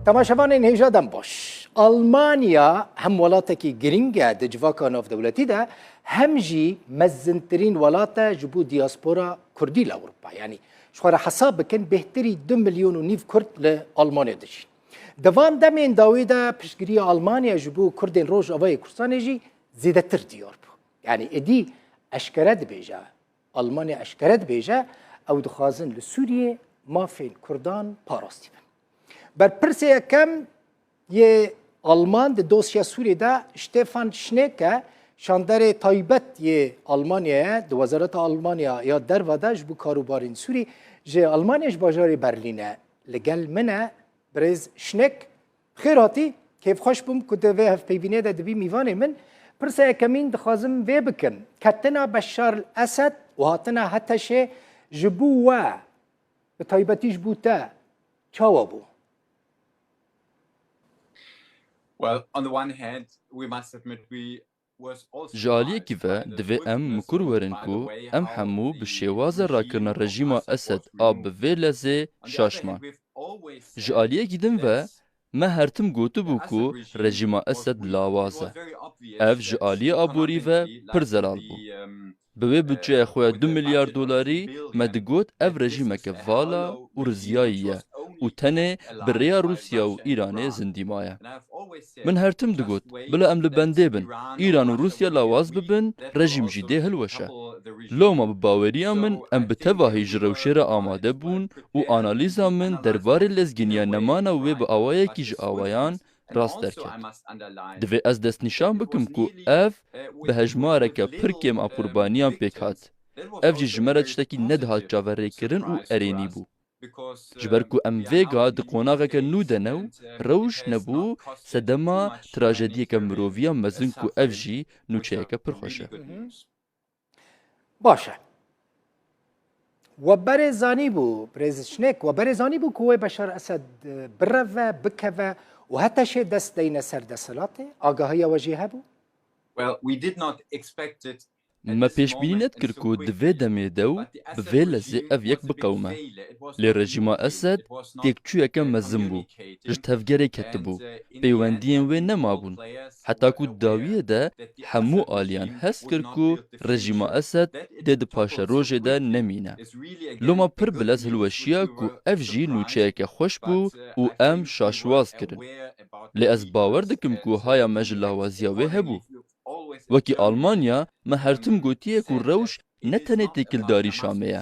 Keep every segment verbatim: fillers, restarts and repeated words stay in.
Temaşevanên hêja dem baş. Almanya hem welatekî girîng e di civaka navdewletî de, hem jî mezintirîn welat e ji bo diaspora Kurdî li Ewropa. Yanî ji xwe re hesab bikin, bêhtirî du milyon û nîv Kurd li Almanya dijîn. Di van demên dawî de piştgiriya Almanya ji bo Kurdên Rojavayê Kurdistanê jî zêdetir diyar bû. Yanî êdî eşkere dibêje, Almanya eşkere dibêje, ew dixwazin li Sûriyê mafên Kurdan parastî bin. Berpirsê yekem yê Alman di dosya Sûriyê de Stefan Schneck e, şanderê taybet yê Almanyayê di Wezareta Almanya ya Derve de ji bo karûbarên Sûrî, ji Almanya, ji bajarê Berlîn e. Li gel min e birêz Schneck. Xêr hatî, kêfxweş bûm ku di vê hevpeyvînê de dibî mîvanê min. Pirsa yekemîn dixwazim vê bikim. Ketina Beşar el-Esed û hatina Heteşê ji bo we, bi taybetî ji bo te, çawa bû? Well, on the one hand, we must admit we Ji aliyekî ve divê em mikur werin ku em hemû bi şêwaza rakirina rejîma Esed a bi vê lezê şaş man. Ji aliyekî din ve me her tim gotibû ku rejîma Esed lawaz e. Ev ji aliyê aborî ve pir zelal bû. Bi wê budçeya xwe ya du milyar dolarî me digot ev rejîmeke vala û riziyayî ye û tenê bi rêya Rûsya û Îranê zindî maye. Min her tim digot, bila em li bendê bin, Îran û Rûsya lawaz bibin, rejîm jî dê hilweşe. Loma bi baweriya min em bi tevahî ji rewşê re amade bûn û analîza min derbarê lezgîniya nemana wê bi awayekî ji awayan rast derket. Divê ez destnîşan bikim ku ev bi hejmareke pir kêm a qurbaniyan pêk hat. Ev jî ji me re tiştekî nedihat çaverêkirin û erênî bû. Ji ber ku em vêga di qonaxeke nû de ne û rewş nebû sedema trajediyeke mirovî ya mezin ku ev jî nûçeyeke pir xweş e. Baş e. We berê zanîbû, Birêz Şnek, we berê zanîbû ku wê Beşar Esed, e, bireve, bikeve û heta şê dest deyne ser desthilatê? Agahiya we jê hebû? Well, we did not expect it. Me pêşbînî nedikir ku di vê demê de û bi vê lezê ev yek biqewime. Lê rejîma Esed têkçûyeke mezin bû. Ji tevgerê ketibû. Peywendiyên wê nemabûn. Heta ku di dawiyê de hemû aliyan hest kir ku rejîma Esed dê di paşerojê de nemîne. Loma pir bilez hilweşiya ku ev jî nûçeyeke xweş bû û em şaşwaz kirin. Lê ez bawer dikim ku haya me ji lawaziya wê hebû. Wekî Almanya, me her tim gotiye ku rewş ne tenê têkildarî Şamê ye.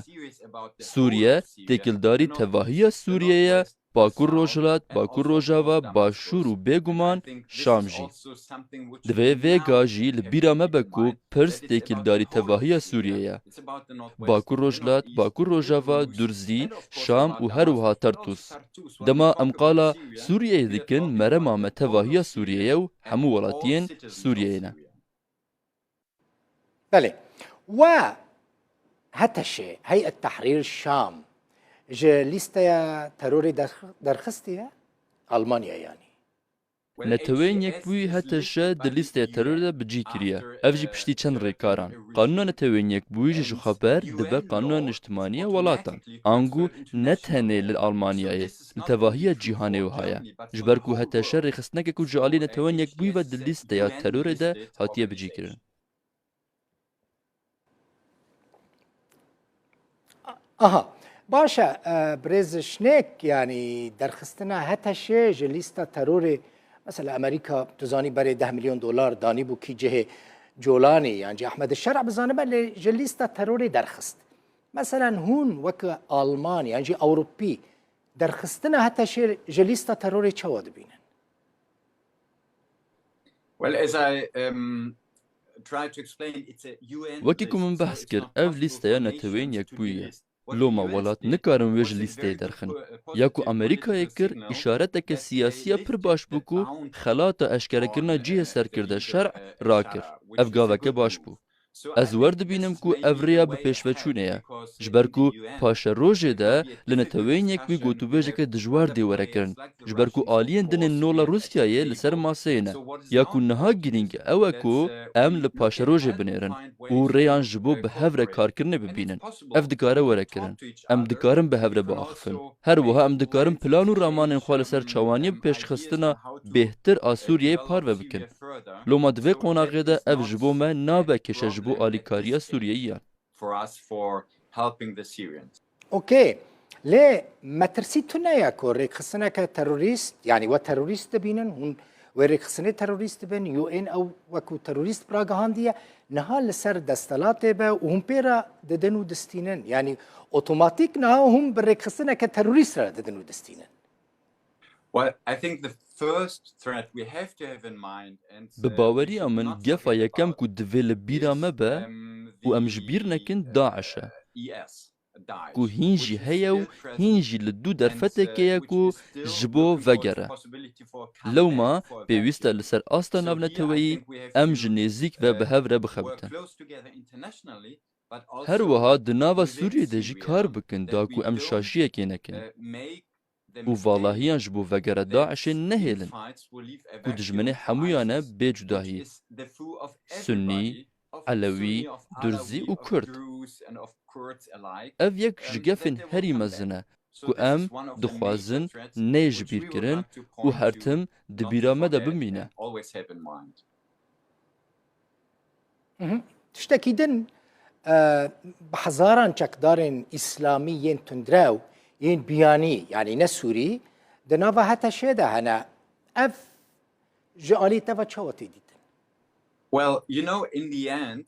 Sûriye têkildarî tevahiya Sûriyê ye, Bakur Rojhilat, Bakur Rojava, Başûr û bêguman Şam jî. Divê vêga jî li bîra me be ku pirs têkildarî tevahiya Sûriyê ye. Bakur Rojhilat, Bakur Rojava, Durzî, Şam û her wiha Tartus. Dema em qala Sûriyeyê dikin, merema me tevahiya Sûriyê ye û hemû welatiyên Sûriyeyê ne. Belê. We HTŞ, Heyet Tehrîr Şam, ji lîsteya terorê derx-, derxistiye? Almanya yanî. Neteweyên Yekbûyî HTŞ di lîsteya terorê de bi cî kiriye. Ev jî piştî çend rêkaran. Qanûna Neteweyên Yekbûyî jî ji xwe ber dibe qanûna niştimanî ya welatan. Ango ne tenê li Almanyayê, li tevahiya cîhanê wiha ye. Ji ber ku HTŞ rêxistineke ku ji alî Netewên Yekbûyî ve di lîsteya terorê de hatiye bicîkirin. Aha. Baş e, e, birêz Şnek, yanî derxistina HTŞ ji lîsta terorê, mesela Amerîka, tu zanî, berê deh milyon dolar danîbû kî cihê Colanî, yan jî Ehmed Şer'a bizanibe, lê ji lîsta terorê derxist. Meselen hûn weke Alman, yan jî Ewropî, derxistina HTŞ ji lîsta terorê çawa dibînin? Well, as I, um, tried to explain, it's a U N Wekî ku min list, so behs it's kir, not ev possible lîsteya for a nation Neteweyên to Yekbûyî be ye. Loma welat nikarin wê ji lîsteyê derxin. Ya ku Amerîkayê kir, îşareteke siyasî ya pir baş bû ku xelata eşkerekirina cihê serkirde şer rakir. Ev gaveke baş bû. Ez wer dibînim ku ev rêya bi pêşveçûnê ye. Ji ber ku paşerojê de li Neteweyên Yekbûyî gotûbêjeke dijwar dê were kirin. Ji ber ku aliyên din ên nola Rûsyayê li ser maseyê ne. Ya ku niha girîng e, ew e ku em li paşerojê binêrin û rêyan ji bo bi hev re karkirinê bibînin. Ev dikare were kirin. Em dikarin bi hev re biaxifin. Her wiha em dikarin plan û ramanên xwe li ser çawaniyê bi pêşxistina bêhtir a Sûriyeyê parve bikin. Loma di vê qonaxê de ev ji bo me nabe kêşe ji bo alîkariya Sûriyeyiyan. For us for helping the Syrians. Okey. Lê metirsî tune ye ku rêkxistineke terorîst, yanî we terorîst dibînin, hûn wê rêkxistinê terorîst dibin, U N ew wekû terorîst bi ragihandiye, niha li ser destelatê be û hûn pê re didin û distînin. Yanî otomatîk niha hûn bi rêkxistineke terorîst re didin û distînin. Well, I think the first threat we have to have in mind and Bi baweriya min gefa yekem ku divê li bîra me be û em ji bîr nekin DAIŞ e. Ku hîn jî heye û hîn jî li dû derfetekê ye ku ji bo vegere. Lewma pêwîst e li ser asta navneteweyî em ji nêzîk ve bi hev re bixebitin. Her wiha di nava Sûriyê de jî kar bikin da ku em şaşiyekê nekin û valahiyan ji bo vegera DAIŞê nehêlin ku dijminê hemûyan e bê cudahiyê. Sunnî, Elewî, Durzî û Kurd. Ev yek ji gefên herî mezin e ku em dixwazin neyê ji bîr kirin û her tim di bîra me de bimîne. Tiştekî din, e, bi hezaran çekdarên îslamî yên tundrew, yên biyanî, yanî ne Sûrî, di nava HTŞ'ê de hene. Ev ji alî te ve çawa tê dîtin? Well, you know, in the end,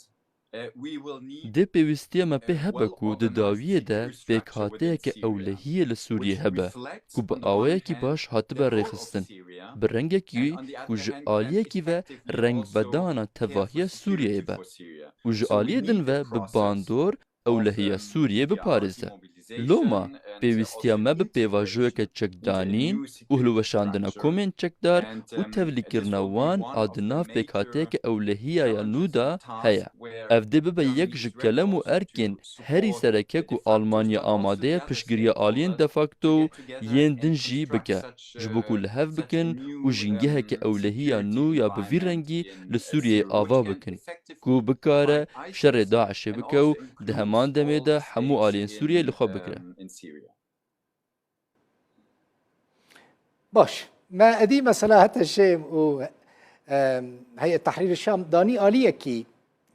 uh, we will need Dê pêwîstiya me pê hebe ku di dawiyê de pêkhateyeke ewlehiyê li Sûriyê hebe, ku bi awayekî baş hatibe rêxistin, bi rengekî ku ji aliyekî ve rengvedana tevahiya Sûriyeyê be û ji aliyê din ve bi bandor ewlehiya Sûriyê biparêze. Loma pêwîstiya me bi pêvajoyeke çekdanîn û hilweşandina komên çekdar û tevlîkirina wan a di nav pêkhateyeke ewlehiya ya nû de heye. Ev dê bibe yek ji kelem û erkên herî sereke ku Almanya amade ye piştgiriya aliyên de facto û yên din jî bike, ji bo ku li hev bikin û jîngeheke ewlehiya nû ya bi vî rengî li Sûriyeyê ava bikin, ku bikare şerê DAIŞ'ê bike û di heman demê de hemû aliyên Sûriyeyê li xwe bigire. Baş. Me edî mesela HTŞ'ê û, em, Heyet Tehrîr Şam danî aliyekî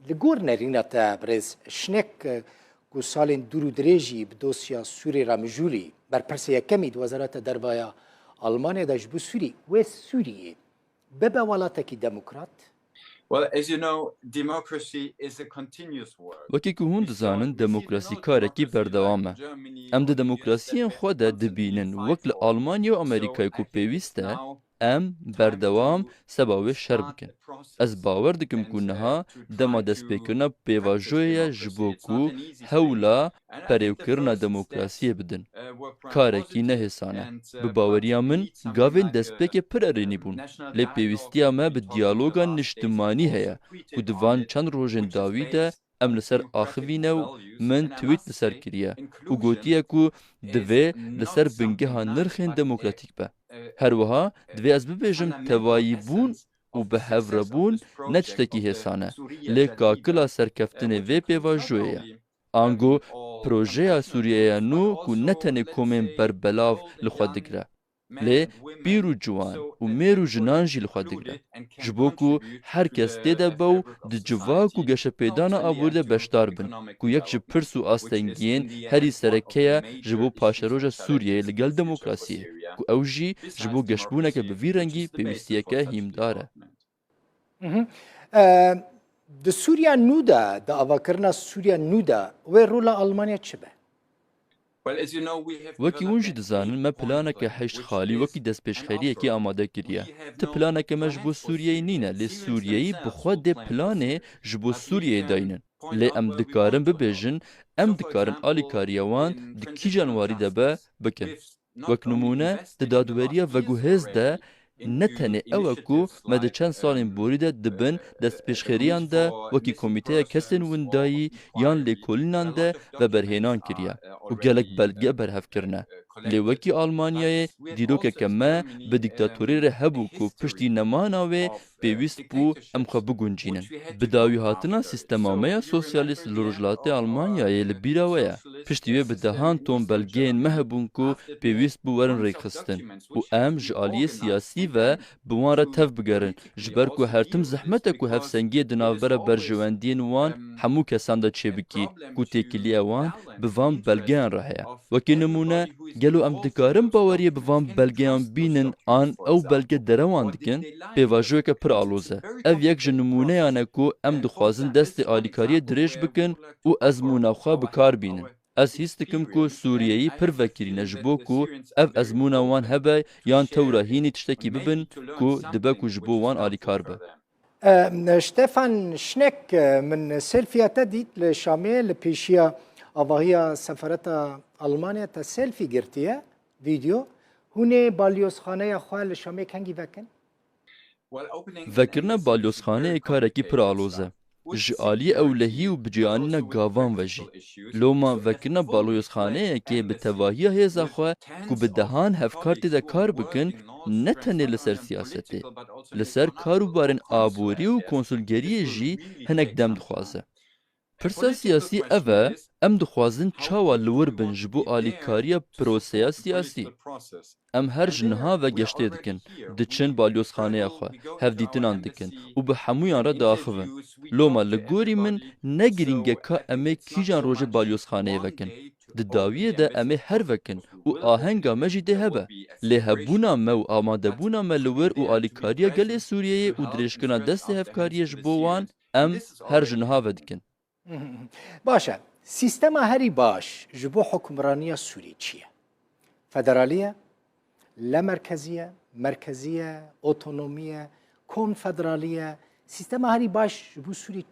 li gor nerîna te birêz Schneck, e, ku salên dûr û dirêjî bi dosya Sûrê re mijûlî, berpirsê yekemî di Wezareta Derve ya Almanyê de ji bo Sûrî, wê Sûriyê bibe welatekî demokrat? Well, as you know, democracy is a continuous work. Wekî ku hûn dizanin, demokrasî karekî berdewam e. Em di demokrasiyên xwe de dibînin, wek li Almanya û Amerîkayê ku pêwîst e, em berdewam seba wê şer bikin. Ez bawer dikim ku niha dema destpêkirina pêvajoyê ye ji bo ku hewla perêwkirina demokrasiyê bidin. Karekî ne hêsan e. Bi baweriya min, gavên destpêkê pir erênî bûn. Lê pêwîstiya me bi diyaloga niştimanî heye ku di van çend rojên dawî de em li ser axivîne û min tweet li ser kiriye û gotiye ku divê li ser bingeha nirxên demokratîk be. Her wiha divê ez bibêjim tevayîbûn û bi hev re bûn ne tiştekî hêsan e. Lê kakila serkeftinê vê pêvajoyê ye. Ango projeya Sûriyeyê ya nû ku ne tenê komên berbelav li xwe digire, lê pîr û ciwan û mêr û jinan jî li xwe digire. Ji bo ku her kes tê de be û di civak û geşepêdana aborî de beşdar bin, ku yek ji pirs û astengiyên herî sereke ye ji bo paşeroja Sûriyeyê li gel demokrasiyê, ku ew jî ji bo geşbûneke bi vî rengî pêwîstiyeke hîmdar e. Mhm. E, di Sûriya nû de, di avakirina Sûriya nû de, wê rola Almanya çi be? Wekî hûn jî dizanin, me planeke heşt xalî wekî destpêşxeriyekê amade kiriye. Ti planeke me ji bo Sûriyeyê nîne, lê Sûriyeyî bi xwe dê planê ji bo Sûriyeyê dayînin. Lê em dikarin bibêjin, em dikarin alîkariya wan di kîjan warî de be, bikin. Wek nimûne, di dadweriya veguhêz de Ne tenê ew e ku me di çend salên borî de di bin destpêşxêriyan de wekî komîteya kesên windayî yan lêkolînan de veberhênan kiriye û gelek belge berhev kirine. Lê wekî Almanyayê dîrokeke me bi dîktatorî re hebû ku piştî nemana wê pêwîst bû em xwe biguncînin. Bi dawî hatina sîstema me ya sosyalîst li Rojhilatê Almanyayê li bîra we ye. Piştî wê bi dehan ton belgeyên me hebûn ku pêwîst bû werin rêkxistin û em ji aliyê siyasî ve bi wan re tev bigerin, ji ber ku her tim zehmet e ku hevsengiyê di navbera berjewendiyên wan hemû kesan de çêbikî, ku têkiliya wan bi van belgeyan re heye. Wekî nimûne, gelo em dikarin baweriyê bi van belgeyan bînin an ew belge derewan dikin? Pêvajoyeke pir aloz e. Ev yek ji nimûneyan e ku em dixwazin destê alîkariyê dirêj bikin û ezmûna xwe bi kar bînin. Ez hîs dikim ku Sûriyeyî pir vekirî ne ji bo ku ev ezmûna wan hebe yan tewra hînî tiştekî bibin ku dibe ku ji bo wan alîkar be. E, Stefan Schneck, e, min selfiya te dît li Şamê li pêşiya avahiya sefareta Almanya te selfî girtiye, vîdeo. Hûn ê balyozxaneya xwe li Şamê kengî vekin? Vekirina balyozxaneyê karekî pir aloz e. Ji aliyê ewlehî û bicêanîna gavan ve jî. Loma vekirina balyozxaneyekê bi tevahiya hêza xwe ku bi dehan hevkar tê de kar bikin, ne tenê li ser siyasetê, li ser karûbarên aborî û konsulgeriyê jî hinek dem dixwaze. Pirsa siyasî ev e, em dixwazin çawa li wir bin ji bo alîkariya proseya siyasî. Em her ji niha ve geştê dikin, diçin balyozxaneya xwe, hevdîtinan dikin û bi hemûyan re diaxivin. Loma li gorî min ne girîng e ka em ê kîjan rojê balyozxaneyê vekin. Di dawiyê de em ê her vekin û ahenga me jî dê hebe. Lê hebûna me û amadebûna me li wir û alîkariya gelê Sûriyeyê û dirêjkirina destê hevkariyê ji bo wan em her ji niha ve dikin. Baş e. Sîstema herî baş ji bo hukimraniya Sûrî çi ye? Federalî ye? Lemerkezî ye? Merkezî ye? Otonomî ye? Konfederalî ye? Sîstema herî baş ji bo Sûrî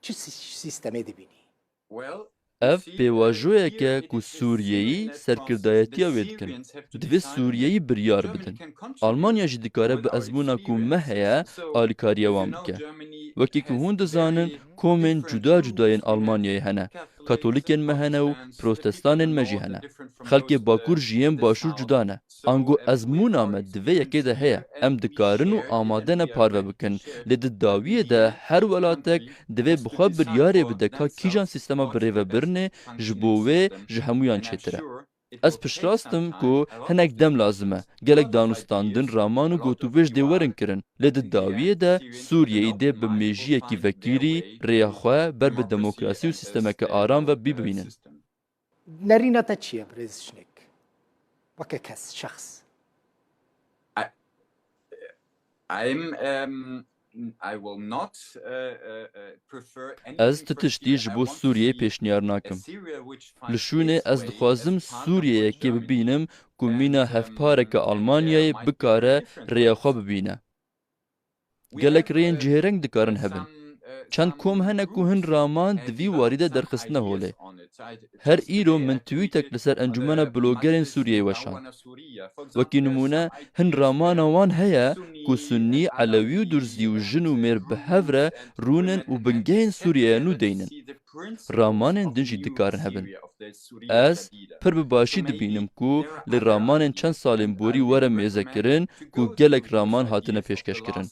çi sî- sîstemê dibînî? Ev pêvajoyek e ku Sûriyeyî serkirdayetiya wê dikin. Divê Sûriyeyî biryar bidin. Almanya jî dikare bi ezmûna ku me heye alîkariya wan bike. Wekî ku hûn dizanin, komên cuda cuda yên Almanyayê hene. Katolîkên me hene û protestanên me jî hene. Xelkê Bakur ji yên Başûr cuda ne. Ango ezmûna me di vê yekê de heye. Em dikarin û amade ne parve bikin. Lê di dawiyê de her welatek divê bi xwe biryarê bide ka kîjan sîstema birêvebirinê ji bo wê ji hemûyan çêtir e. Ez piştrast im ku hinek dem lazim e. Gelek danûstandin, raman û gotûbêj dê werin kirin. Lê di dawiyê de Sûriyeyî dê bi mêjiyekî vekirî rêya xwe ber bi demokrasî û sîstemeke aram ve bibînin. Nerîna te çi ye, birêz Şinek? Weke kes, şexs. I, I'm, um, I will not, uh, uh, uh, prefer anything Ez ti tiştî ji bo Sûriyeyê pêşniyar nakim. Li şûnê ez dixwazim Sûriyeyekê bibînim ku mîna hevpareke Almanyayê bikare rêya xwe bibîne. Gelek rêyên cihêreng dikarin hebin. Çend kom hene ku hin raman di vî warî de derxistine holê. Her îro min tweetek li ser Encûmena Blogerên Sûriyeyê weşand. Wekî nimûne, hin ramana wan heye ku Sunnî, Elewî û Durzî û jin û mêr bi hev re rûnin û bingehên Sûriyeyê nû deynin. Ramanên din jî dikarin hebin. Ez pir bi başî dibînim ku li ramanên çend salên borî were mêzekirin ku gelek raman hatine pêşkeşkirin.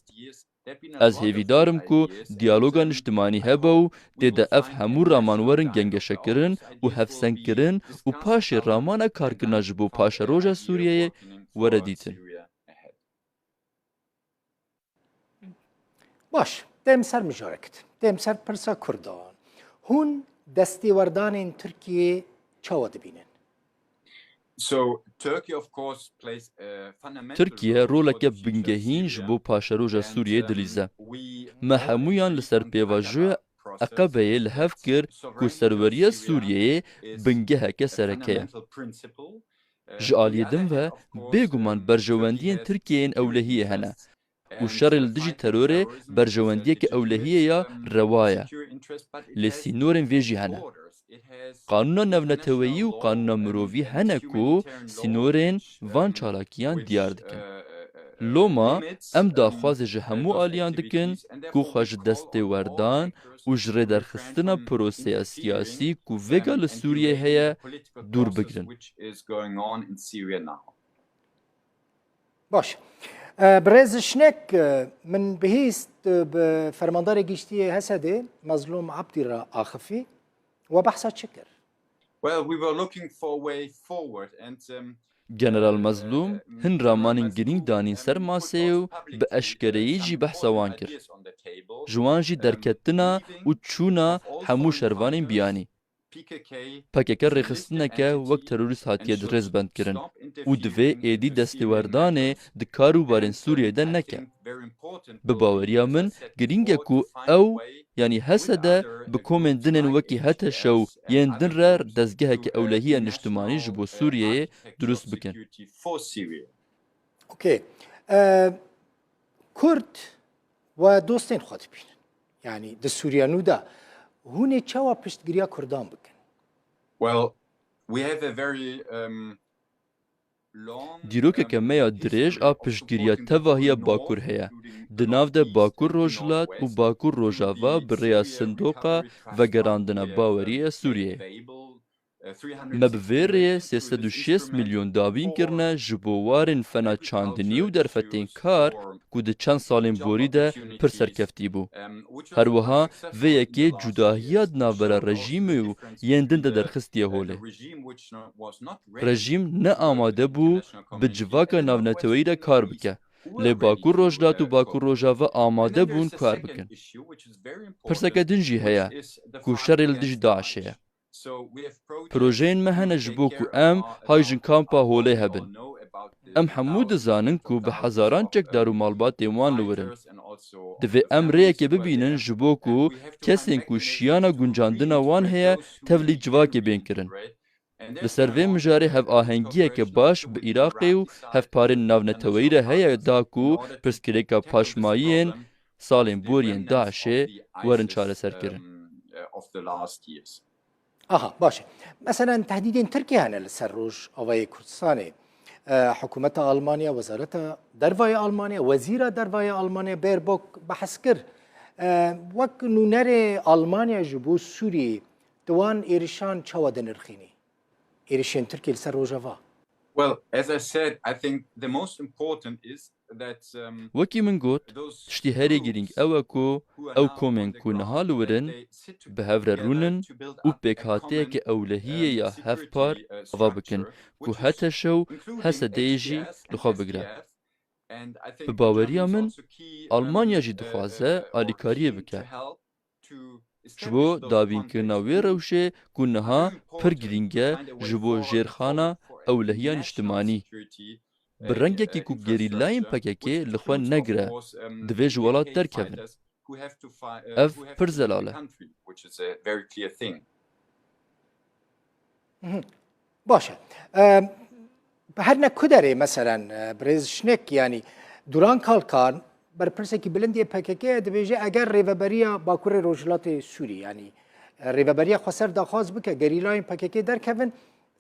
Ez hêvîdar im ku diyaloga niştimanî hebe û tê de ev hemû raman werin gengeşekirin û hevsengkirin û paşê ramana karkirina ji bo paşeroja Sûriyeyê were dîtin. Baş, dêm ser mijarek. Dêm ser pirsa Kurdan. Hûn destêwerdanên Tirkiyê çawa dibînin? So, Turkey, of course, plays a fundamental Tirkiye role for roleke the future of bingehîn ji Syria. bo paşeroja And, Sûriyeyê um, dilîze. We Me all hemûyan li ser agreed on the pêvajoya Aqaba process. Eqebe'yê li hev kir ku serweriya Sûriyeyê bingeheke sereke ye. Ji aliyê din ve bêguman berjewendiyên Tirkiyeyên ewlehiyê hene û şerê li dijî terorê berjewendiyeke ewlehiyê ya rewa ye. Lê sînorên vê jî hene. Qanûna navneteweyî û qanûna mirovî hene ku sînorên van çalakiyan diyar dikin. Loma em daxwazê ji hemû aliyan dikin ku xwe ji destêwerdan û ji rêderxistina proseya siyasî ku vêga li Sûriyê heye dûr bigirin. Baş. E, Birêz Şnek, e, min bihîst, e, bi fermandarê giştî yê Hesedê Mezlûm Abdî re axifî. We behsa çi kir? Well, we were looking for a way forward and um, General Mezlûm hin ramanên girîng danîn ser maseyê û bi eşkereyî jî behsa wan kir. Ji wan jî derketina û çûna hemû şervanên biyanî. P K K rêxistineke wek terorîst hatiye rêzbendkirin û divê êdî destêwerdanê di kar û barên Sûriyê de neke. Bi baweriya min, girîng e ku ew, yanî H S D, bi komên din ên wekî H T Ş û yên din re dezgeheke ewlehî ya niştimanî ji bo Sûriyeyê dirust bikin. Okey. E, Kurd we dostên xwe dibînin. Yanî di Sûriye nû de hûn ê çawa piştgiriya Kurdan bikin? Well, we have a very um, long Dîrokeke me ya dirêj a piştgiriya tevahiya Bakur heye. Di nav de Bakur Rojhilat û Bakur Rojava bi rêya sindoqa vegerandina baweriyê ya Sûriyeyê. Me bi vê rêyê sê sed û şêst milyon dabîn kirine ji bo warên fena çandinî û derfetên kar ku di çend salên borî de pir serkeftî bû. Her wiha vê yekê cudahiya di navbera rejîmê û yên din de derxistiye holê. Rejîm ne amade bû bi civaka navneteweyî re kar bike. Lê Bakur Rojhilat û Bakur Rojava amade bûn kar bikin. Pirseke din jî heye ku şerê li dijî DAIŞê ye. Projeyên me hene ji bo ku em hay jin kampa holê hebin. Em hemû dizanin ku bi hezaran çekdar û malbatên wan li wir in. Divê em rêyekê bibînin ji bo ku kesên ku şiyana guncandina wan heye tevlî civakê bên kirin. Li ser vê mijarê hevahengiyeke baş bi Iraqê û hevparên navneteweyî re heye da ku pirsgirêka paşmayiyên salên borî yên DAIŞê werin çareserkirin. Aha, baş e. Meselen, tehdîdên Tirkiyê hene li ser Rojavayê Kurdistanê. E, Hikûmeta Almanya, Wezareta Derva ya Almanya, Wezîra Derva ya Almanya Baerbock behs kir. E, wek nûnerê Almanya ji bo Sûriyê, tu wan êrişan çawa dinirxînî? Êrişên Tirkiyê li ser Rojava? Well, as I said, I think the most important is that um, Wekî min got, tiştî herî girîng ew e ku ew komên ku niha li wir in, bi hev re rûnin û pêkhateyeke ewlehiyê ya hevpar ava bikin ku H T Ş û H S D'yê jî li xwe bigire. Bi baweriya min, Almanya jî dixwaze alîkariyê bike. Ji bo dabînkirina wê rewşê ku niha pir girîng e ji bo jêrxana ewlehiya niştimanî, bi rengekî ku gerîlayên P K K li xwe negire, divê ji welat derkevin. Ev pir zelal e. Baş e. E, her ne ku derê, meselen, e, Birêz Şnek, yanî Duran Kalkan, berpirsekî bilind yê P K K ye, dibêje eger Rêveberiya Bakurê Rojhilatê Sûrî, yanî, e, Rêveberiya Xweser daxwaz bike gerîlayên P K K derkevin,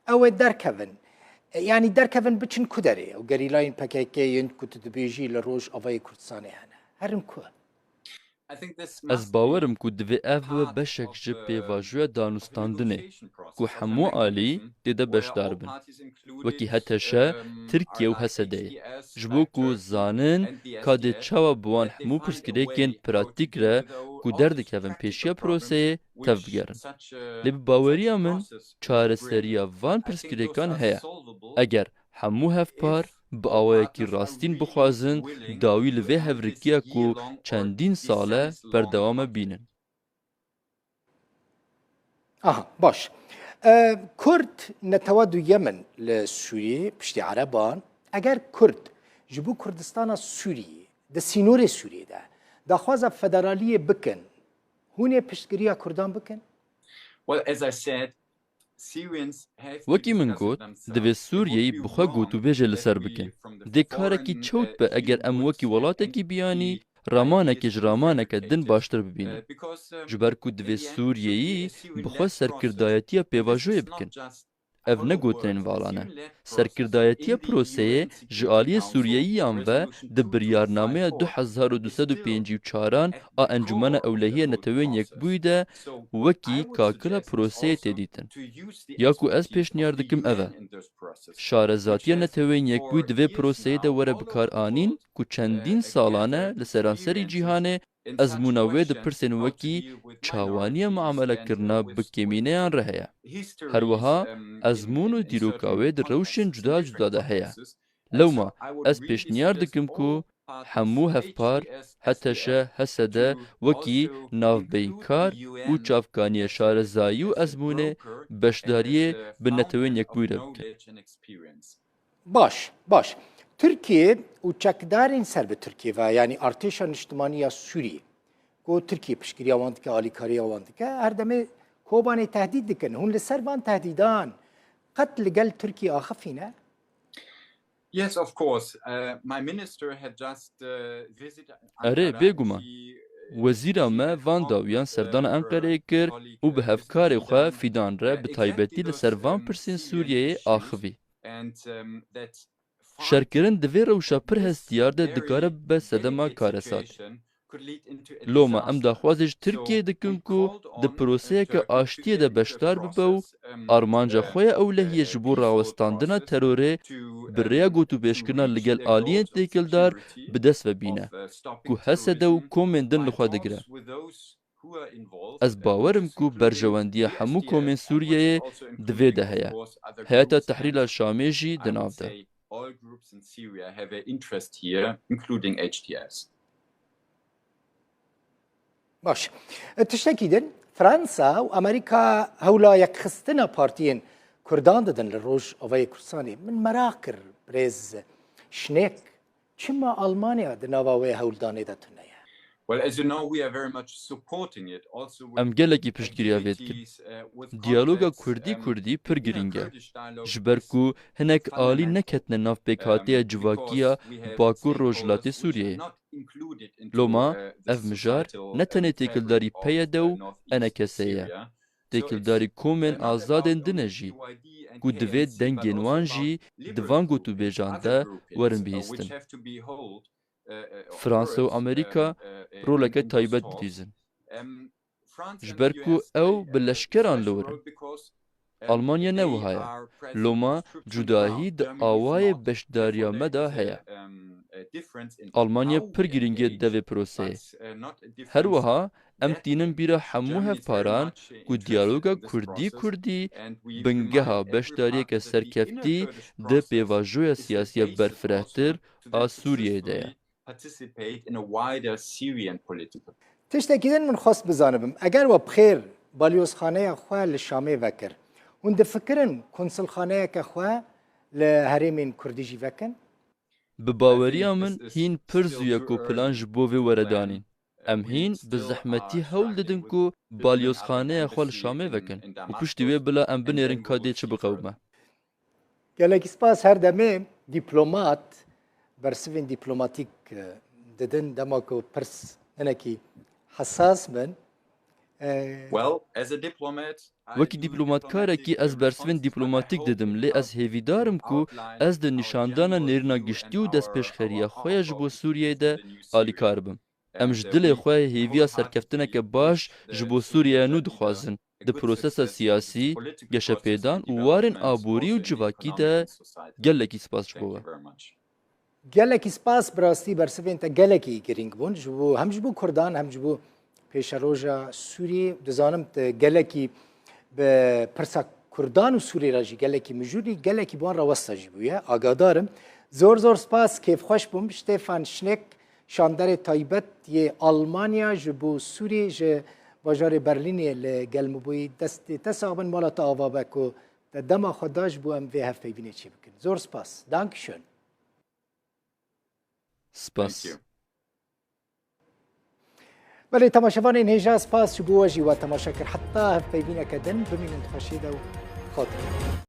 ew ê derkevin. E, yanî derkevin biçin ku derê? Ew gerîlayên P K K yên ku tu dibêjî li Rojavayê Kurdistanê hene, herin ku? Ez bawer im ku divê ev bibe beşek ji pêvajoya danûstandinê ku hemû alî tê de beşdar bin. Wekî H T Ş, Tirkiye û H S D'yê. Ji bo ku zanin ka dê çawa bi wan hemû pirsgirêkên pratîk re ku derdikevin pêşiya proseyê tev bigerin. Lê bi baweriya min çareseriya van pirsgirêkan heye. Eger hemû hevpar bi awayekî rastîn bixwazin dawî li vê hevrikiya ku çendîn sal e berdewam e bînin. Aha, baş. E, Kurd netewa duyem in li Sûriyê piştî Ereban. Eger Kurd ji bo Kurdistana Sûriyê di sînorê Sûriyê de daxwaza federaliyê bikin, hûn ê piştgiriya Kurdan bikin? Well, as I said, Syrians have to Wekî min discuss it got, themselves. divê Sûriyeyî bi xwe gotûbêje li ser bikin. Dê karekî çewt be eger em wekî welatekî biyanî ramanekê ji ramaneke din baştir bibînin. Ji ber ku divê Sûriyeyî bi xwe serkirdayetiya pêvajoyê bikin. Ev ne gotinên vala ne. Serkirdayetiya proseyê ji aliyê Sûriyeyiyan ve di biryarnameya du hezar û du sed û pêncî û çaran a Encûmena Ewlehiyê Netewên Yekbûyî de wekî kakila proseyê tê dîtin. Ya ku ez pêşniyar dikim ev e. Şarezatiya Netewên Yekbûyî di vê proseyê de were bikaranîn ku çendîn salan e li seranserî cîhanê ezmûna wê di pirsên wekî çawaniya muamelekirina bi kêmîneyan re heye. Her wiha ezmûn û dîroka wê di rewşên cuda cuda de heye. Lewma ez pêşniyar dikim ku hemû hevpar, H T Ş, H S D, wekî navbeynkar û çavkaniya şarezayî û ezmûnê beşdariyê bi Netewên Yekbûyî re bikin. Baş, baş. Tirkiye û çekdarên ser bi Tirkiye ve, yanî artêşa niştimanî ya Sûriyê, ku Tirkiye piştgiriya wan dike, alîkariya wan dike, her demê Kobanê tehdîd dikin. Hûn li ser van tehdîdan qet li gel Tirkiye axifîne? Yes, of course. Uh, my minister had just uh, visited Erê, bêguman. Wezîra me van dawiyan serdana Enqereyê kir û bi hevkarê xwe Fîdan re bi taybetî li ser van pirsên Sûriyeyê axivî. Şerkirin di vê rewşa pir hestiyar de dikare bibe sedema karesatê. Loma em daxwazê ji Tirkiyeyê dikin ku di proseyeke aştiyê de beşdar bibe û armanca xwe ya ewlehiyê ji bo rawestandina terorê bi rêya gotûbêjkirina li gel aliyên têkildar bi dest ve bîne, ku H S D û komên din li xwe digire. Ez bawer im ku berjewendiya hemû komên Sûriyeyê di vê de heye. Heyeta Tehrîra Şamê jî di nav de. All groups in Syria have an interest here, including H T S. Baş. Tiştekî din, Fransa û Amerîka hewla yekxistina partiyên Kurdan didin li Rojavayê Kurdistanê. Min meraq kir, birêz Şnek, çima Almanya di nava wê hewldanê de tune ye? Well, as you know, we are very much supporting it. Also, Em gelekî piştgiriya vê dikin. Diyaloga Kurdî-Kurdî pir girîng e. Ji ber ku hinek alî neketine nav pêkhatiya civakî ya Bakur Rojhilatê Sûriyeyê. Loma ev mijar ne tenê têkildarî P Y D û E N K S ye. Têkildarî komên azadên din e jî, ku divê dengên wan jî di van gotûbêjan de werin bihîstin. Fransa û Amerîka roleke taybet didîzin. Ji ber ku ew bi leşkeran li wir in. Almanya ne wiha ye. Loma cudahî di awayê beşdariya me de heye. Almanya pir girîngiyê dide vê proseyê. Her wiha em tînin bîra hemû hevparan ku diyaloga Kurdî-Kurdî bingeha beşdariyeke serkeftî di pêvajoya siyasî ya berfirehtir a Sûriyeyê de ye. Participate in a wider Syrian political. Tiştekî din min xwest bizanibim. Eger we bi xêr balyozxaneya xwe li Şamê vekir, hûn difikirin konsulxaneyeke xwe li herêmên Kurdî jî vekin? Bi baweriya min hîn pir zû ye ku plan ji bo vê were danîn. Em hîn bi zehmetî hewl didin ku balyozxaneya xwe li Şamê vekin û piştî wê bila em binêrin ka dê çi biqewime. Gelekî spas, her demê dîplomat bersivên dîplomatîk, e, didin, dema ku pirs hinekî hesas bin. E, Well, as a diplomat, I Wekî do dîplomatkarekî ez diplomatic bersivên reforms, but I dîplomatîk have didim, lê ez outlined hêvîdar im ku our ez di nîşandana general nêrîna approach giştî û and our destpêşxeriya xwe ya ji bo approach Sûriyeyê de to the new alîkar Syria. bim. Em And, ji uh, dilê we xwe hêviya wholeheartedly serkeftineke wish baş ji the bo Sûriyeya nû Syrian dixwazin, leader a di good prosesa success in siyasî, the political geşepêdan process û in warên governance, aborî both û in civakî economic de and society. gelekî spas ji Thank bo you we. Very much. Gelekî spas, bi rastî bersivên te gelekî girîng bûn ji bo, hem ji bo Kurdan, hem ji bo pêşeroja Sûriyê. Dizanim te gelekî bi pirsa Kurdan û Sûriyê re jî gelekî mijûl î, gelekî bi wan re westa jî bûye. Agadar im. Zor zor spas, kêfxweş bûm. Stefan Schneck, şanderê taybet yê Almanya ji bo Sûriyê ji bajarê Berlînê li gel min bûyî. Destê te sax bin, mala te ava be ku te dema xwe da ji bo em vê hevpeyvînê çêbikin. Zor spas. Dankeschön. Spas. Thank you. Belê, temaşevanên hêja, spas ji bo we jî we temaşe kir. Heta hevpeyvîneke din, bimînin di xweşiyê de û xatirê.